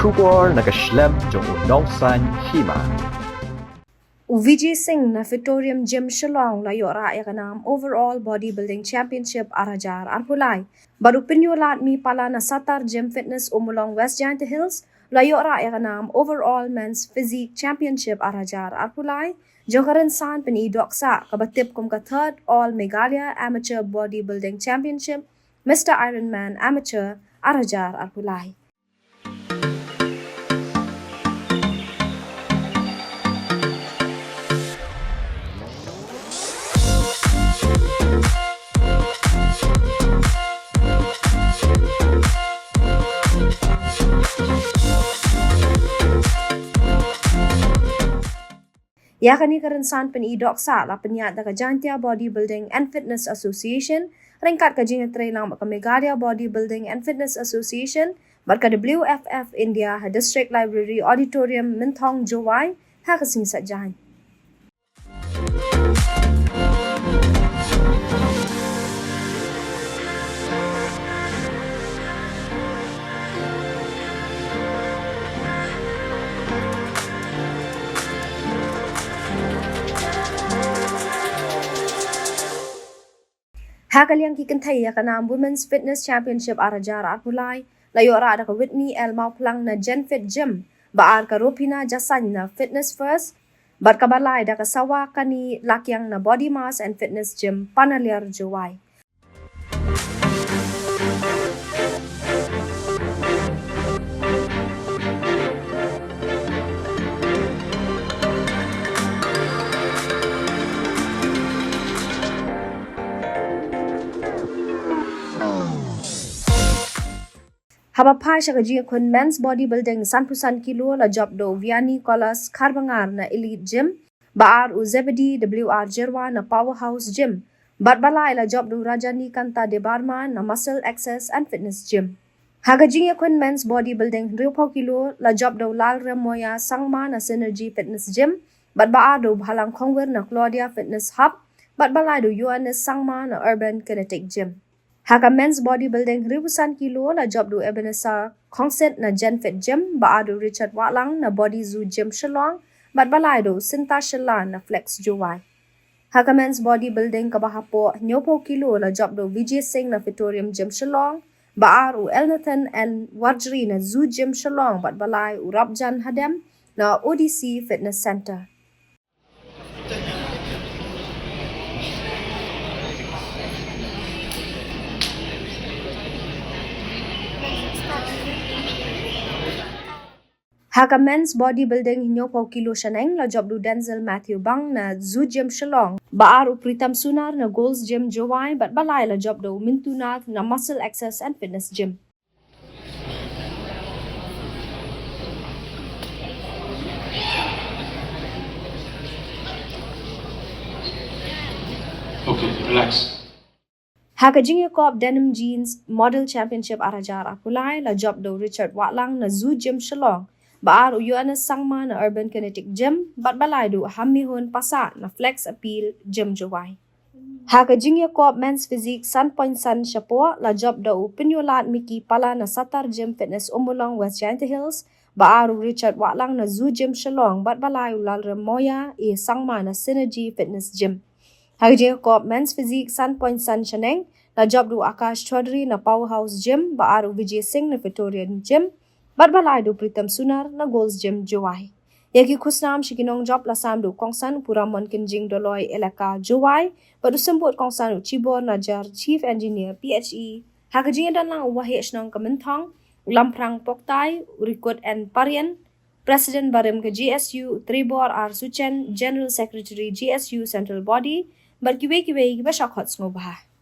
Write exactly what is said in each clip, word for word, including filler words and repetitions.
Khubor na ka shlem jong u nongsan hima. U Vijay Singh na Fitorium Gym Shillong la ïoh rah ïa ka nam Overall Bodybuilding Championship ar hajar arphew lai. Bad u Pynïoh Ladmipala na Satar Gym Fitness Ummulong West Jaintia Hills la ïoh rah ïa ka nam Overall Men's Physique Championship ar hajar arphew lai jong ka rynsan pyni dohksah kaba tip kum ka Third All Meghalaya Amateur Bodybuilding Championship Mister Ironman Amateur ar hajar arphew lai. Ïa kane ka rynsan pyni dohksah la pynïaid da ka Jaintia Bodybuilding and Fitness Association ryngkat ka jingïatreilang bad ka Meghalaya Bodybuilding and Fitness Association bad ka W F F India ha District Library Auditorium, Mynthong, Jowai ha ka sngi Saitjaiñ. Ha ka liang ki kynthei, ïa ka nam Women's Fitness Championship ar hajar arphew lai la ïoh rah da ka Whitney L Mawphlang na Genfit Gym, ba ar ka Ropina Jasaiñ na Fitness First, bad kaba lai da ka Sawakani Lakiang na Body Mass and Fitness Gym, Panaliar, Jowai. Haba phai sha ka jingïakhun Men's Bodybuilding sanphew san kilo la jop da u Vianney Kolas Kharbangor na Elite Gym, ba ar u Zebedee W R Jyrwa na Powerhouse Gym, bad ba lai la jop da u Rajanikanta Debbarma na Muscle Access and Fitness Gym. Ha ka jingïakhun Men's Bodybuilding hynriewphew kilo la jop da u Lalrymmoia Sangma na Synergy Fitness Gym, bad ba ar da u Bhalang Khongwir na Claudia Fitness Hub, bad ba lai da u Ioannis Sangma na Urban Kinetic Gym. Ha ka Men's Bodybuilding hynriewphew san kilo la jop da u Ebenezer Khongsit na Genfit Gym, ba ar da u Richard Wahlang na Body Zoo Gym Shillong, bad ba lai da u Sinta Shylla na Flex Jowai. Ha ka Men's Bodybuilding kaba hapoh hynñiewphew kilo la jop da u Vijay Singh na Fitorium Gym Shillong, ba ar u Elnathan N Warjri na Zoo Gym Shillong, bad ba lai u Rabjan Hadem na O D C Fitness Centre. Ha ka Men's Bodybuilding hynñiewphew kilo shaneng la jop da u Denzel Matthew Bang na Zoo Gym Shillong, ba ar u Pritam Sunar na Gold's Gym Jowai, bad ba lai la jop da u Mintu Nath na Muscle Access and Fitness Gym. Okay, relax. Ha ka jingïakop Denim Jeans Model Championship ar hajar arphew lai la jop da u Richard Wahlang na Zoo Gym Shillong, ba ar u Ioannis Sangma na Urban Kinetic Gym, bad ba lai da u Hammihun Passah na Flex Appeal Gym Jowai. Ha ka jingïakop Men's Physique san point san shapoh la jop da u Pynïohlad Mickey Pala na Satar Gym Fitness Ummulong West Jaintia Hills, ba ar u Richard Wahlang na Zoo Gym Shillong, bad ba lai u Lalrymmoia A Sangma na Synergy Fitness Gym. Ha ka jingïakop Men's Physique san point san shaneng la jop da u Akash Chaudhary na Powerhouse Gym, ba ar u Vijay Singh na Fitorium Gym, bad ba lai da u Pritam Sunar na Gold's Gym Jowai. Ïa ki khusnam sha ki nongjop la sam da u kongsan u Puramon Kynjing Doloi Elaka Jowai, bad u symbud kongsan u Chibor Najar Chief Engineer P H E. Ha ka jingïadonlang u Waheh Shnong ka Mynthong u Lamphrang Poktai, u Rikut N Parien, President barim ka G S U, u Tribor R Suchen, General Secretary G S U Central Body, bad kiwei kiwei kiba shah khot sngewbha.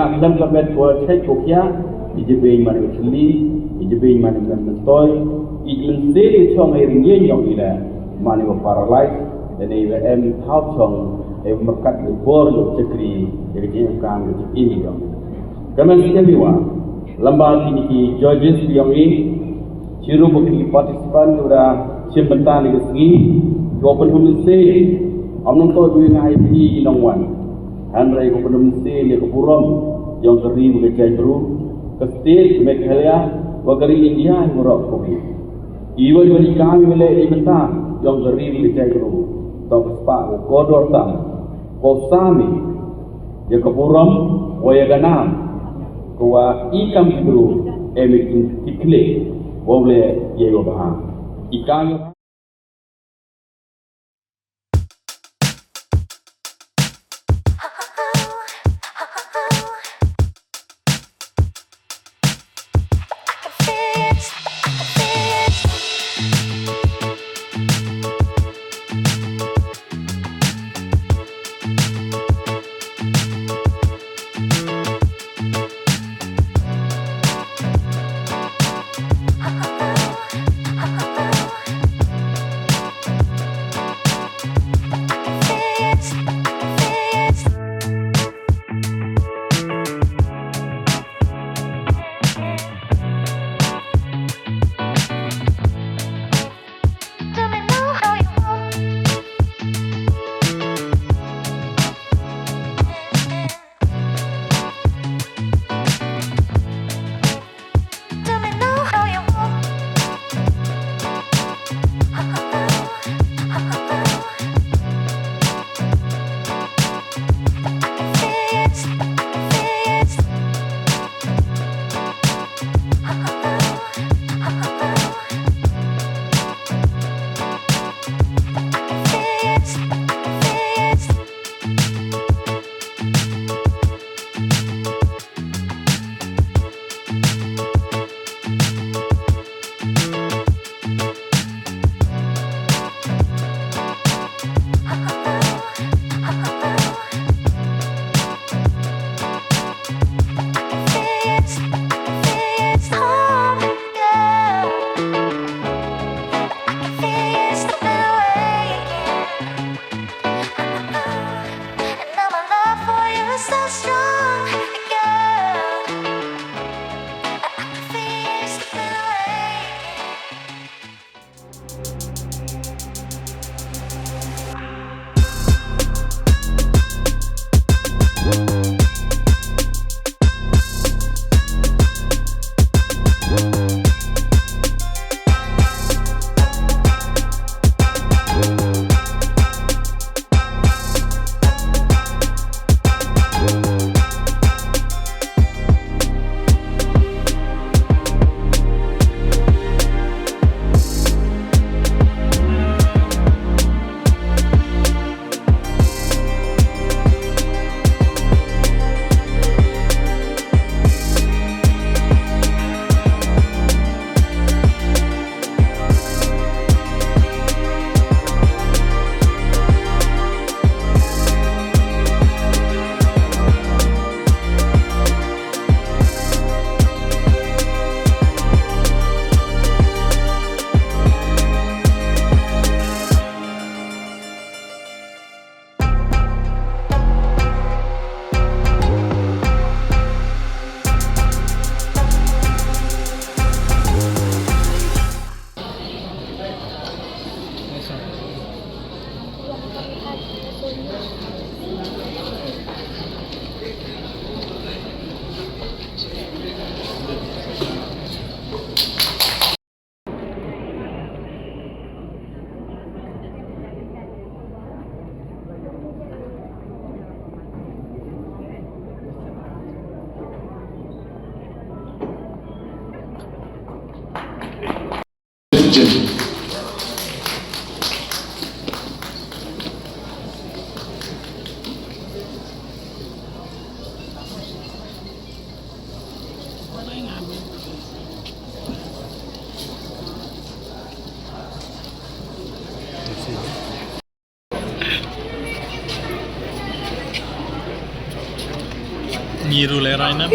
Khlem ka met ko thait ko khiah, i jabeiñ mane ka thylli, i jabeiñ mane ka myntoi, i mynsiem i chong i ryngieng yong i la mane ka paralyze, lane i wa em thaw chong, i wa myrkat i bor i wa chakri, i ka jingkam i ka jingim yong. Ka men skem i wa, lamba kini ki judges yong i, chirup ki participant ki wa da shim bynta ni ka sngi, ki wa pynhun mynsiem, am nang to dui ngai ki nong wan. Hynrei ka pynmynsi ne ka burom jong ka ri bad ka jaitbru, ka state Meghalaya, wa ka ri India hi baroh kawei. Iwa iwa i kam iwa leh i mynta jong ka ri bad ka jaitbru, to ka spah ka kordor tam, ko sami, ïa ka burom wa ïa ka nam, ko wa i kam ki bru, em i kin ki kle, wa u leh ïa iwa bha. I kam Nyiru lerai na.